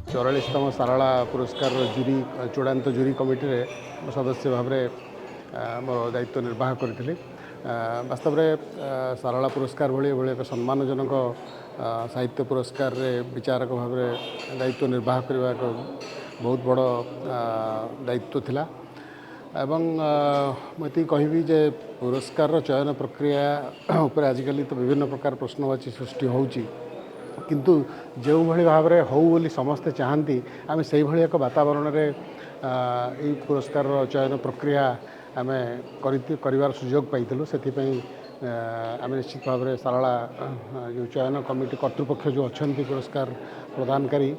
44ତମ ସାରଳା ପୁରସ୍କାରର ଜୁରି, ଚୂଡ଼ାନ୍ତ ଜୁରି କମିଟିରେ ମୁଁ ସଦସ୍ୟ ଭାବରେ ମୋର ଦାୟିତ୍ୱ ନିର୍ବାହ କରିଥିଲି। ବାସ୍ତବରେ ସାରଳା ପୁରସ୍କାର ଭଳି ଏଭଳି ଏକ ସମ୍ମାନଜନକ ସାହିତ୍ୟ ପୁରସ୍କାରରେ ବିଚାରକ ଭାବରେ ଦାୟିତ୍ୱ ନିର୍ବାହ କରିବା ଏକ ବହୁତ ବଡ଼ ଦାୟିତ୍ୱ ଥିଲା। ଏବଂ ମୁଁ ଏତିକି କହିବି ଯେ ପୁରସ୍କାରର ଚୟନ ପ୍ରକ୍ରିୟା ଉପରେ ଆଜିକାଲି ତ ବିଭିନ୍ନ ପ୍ରକାର ପ୍ରଶ୍ନବାଚୀ ସୃଷ୍ଟି ହେଉଛି, କିନ୍ତୁ ଯେଉଁଭଳି ଭାବରେ ହେଉ ବୋଲି ସମସ୍ତେ ଚାହାନ୍ତି, ଆମେ ସେଇଭଳି ଏକ ବାତାବରଣରେ ଏଇ ପୁରସ୍କାରର ଚୟନ ପ୍ରକ୍ରିୟା ଆମେ କରିବାର ସୁଯୋଗ ପାଇଥିଲୁ। ସେଥିପାଇଁ ଆମେ ନିଶ୍ଚିତ ଭାବରେ ସାରଳା ଯେଉଁ ଚୟନ କମିଟି କର୍ତ୍ତୃପକ୍ଷ ଯେଉଁ ଅଛନ୍ତି, ପୁରସ୍କାର ପ୍ରଦାନକାରୀ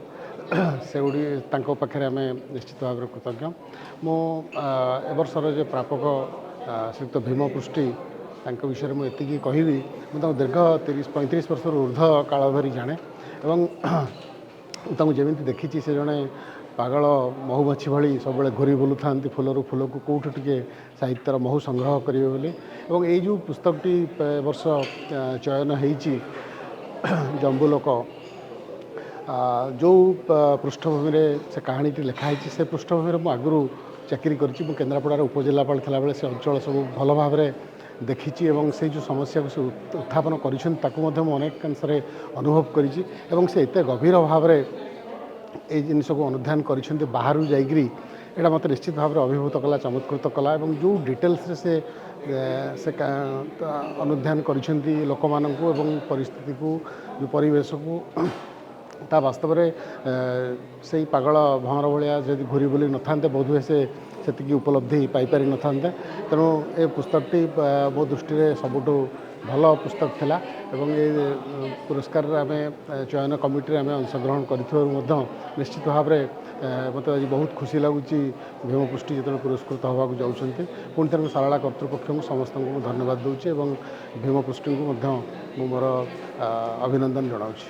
ସେଗୁଡ଼ି, ତାଙ୍କ ପାଖରେ ଆମେ ନିଶ୍ଚିତ ଭାବରେ କୃତଜ୍ଞ। ମୁଁ ଏ ବର୍ଷର ଯେ ପ୍ରାପକ ଶ୍ରୀଯୁକ୍ତ ଭୀମ ପୃଷ୍ଟି, ତାଙ୍କ ବିଷୟରେ ମୁଁ ଏତିକି କହିବି, ମୁଁ ତାଙ୍କୁ ଦୀର୍ଘ 30-35 ବର୍ଷରୁ ଉର୍ଦ୍ଧ୍ୱ କାଳ ଧରି ଜାଣେ ଏବଂ ତାଙ୍କୁ ଯେମିତି ଦେଖିଛି, ସେ ଜଣେ ପାଗଳ ମହୁମାଛି ଭଳି ସବୁବେଳେ ଘୁରି ବୁଲୁଥାନ୍ତି ଫୁଲରୁ ଫୁଲକୁ, କେଉଁଠୁ ଟିକେ ସାହିତ୍ୟର ମହୁ ସଂଗ୍ରହ କରିବେ ବୋଲି। ଏବଂ ଏଇ ଯେଉଁ ପୁସ୍ତକଟି ଏ ବର୍ଷ ଚୟନ ହେଇଛି, ଜମ୍ବୁଲୋକ, ଯେଉଁ ପୃଷ୍ଠଭୂମିରେ ସେ କାହାଣୀଟି ଲେଖା ହେଇଛି, ସେ ପୃଷ୍ଠଭୂମିରେ ମୁଁ ଆଗରୁ ଚାକିରି କରିଛି। ମୁଁ କେନ୍ଦ୍ରାପଡ଼ାର ଉପଜିଲ୍ଲାପାଳ ଥିଲାବେଳେ ସେ ଅଞ୍ଚଳ ସବୁ ଭଲ ଭାବରେ ଦେଖିଛି ଏବଂ ସେଇ ଯେଉଁ ସମସ୍ୟାକୁ ସେ ଉତ୍ଥାପନ କରିଛନ୍ତି, ତାକୁ ମଧ୍ୟ ମୁଁ ଅନେକାଂଶରେ ଅନୁଭବ କରିଛି। ଏବଂ ସେ ଏତେ ଗଭୀର ଭାବରେ ଏଇ ଜିନିଷକୁ ଅନୁଧ୍ୟାନ କରିଛନ୍ତି ବାହାରୁ ଯାଇକରି, ଏଇଟା ମୋତେ ନିଶ୍ଚିତ ଭାବରେ ଅଭିଭୂତ କଲା, ଚମତ୍କୃତ କଲା। ଏବଂ ଯେଉଁ ଡିଟେଲ୍ସରେ ସେ ଅନୁଧ୍ୟାନ କରିଛନ୍ତି ଲୋକମାନଙ୍କୁ ଏବଂ ପରିସ୍ଥିତିକୁ, ଯେଉଁ ପରିବେଶକୁ, ତା ବାସ୍ତବରେ ସେଇ ପାଗଳ ଭଅଁର ଭଳିଆ ଯଦି ଘୁରି ବୁଲି ନଥାନ୍ତେ, ବୋଧହୁଏ ସେ ସେତିକି ଉପଲବ୍ଧି ପାଇପାରିନଥାନ୍ତେ। ତେଣୁ ଏ ପୁସ୍ତକଟି ମୋ ଦୃଷ୍ଟିରେ ସବୁଠୁ ଭଲ ପୁସ୍ତକ ଥିଲା ଏବଂ ଏ ପୁରସ୍କାରରେ ଆମେ ଚୟନ କମିଟିରେ ଆମେ ଅଂଶଗ୍ରହଣ କରିଥିବାରୁ ମଧ୍ୟ ନିଶ୍ଚିତ ଭାବରେ ମୋତେ ଆଜି ବହୁତ ଖୁସି ଲାଗୁଛି, ଭୀମ ପୃଷ୍ଟି ଯେତେବେଳେ ପୁରସ୍କୃତ ହେବାକୁ ଯାଉଛନ୍ତି। ପୁଣି ଥରେ ମୁଁ ସାରଳା କର୍ତ୍ତୃପକ୍ଷଙ୍କୁ ସମସ୍ତଙ୍କୁ ମୁଁ ଧନ୍ୟବାଦ ଦେଉଛି ଏବଂ ଭୀମ ପୃଷ୍ଟିଙ୍କୁ ମଧ୍ୟ ମୁଁ ମୋର ଅଭିନନ୍ଦନ ଜଣାଉଛି।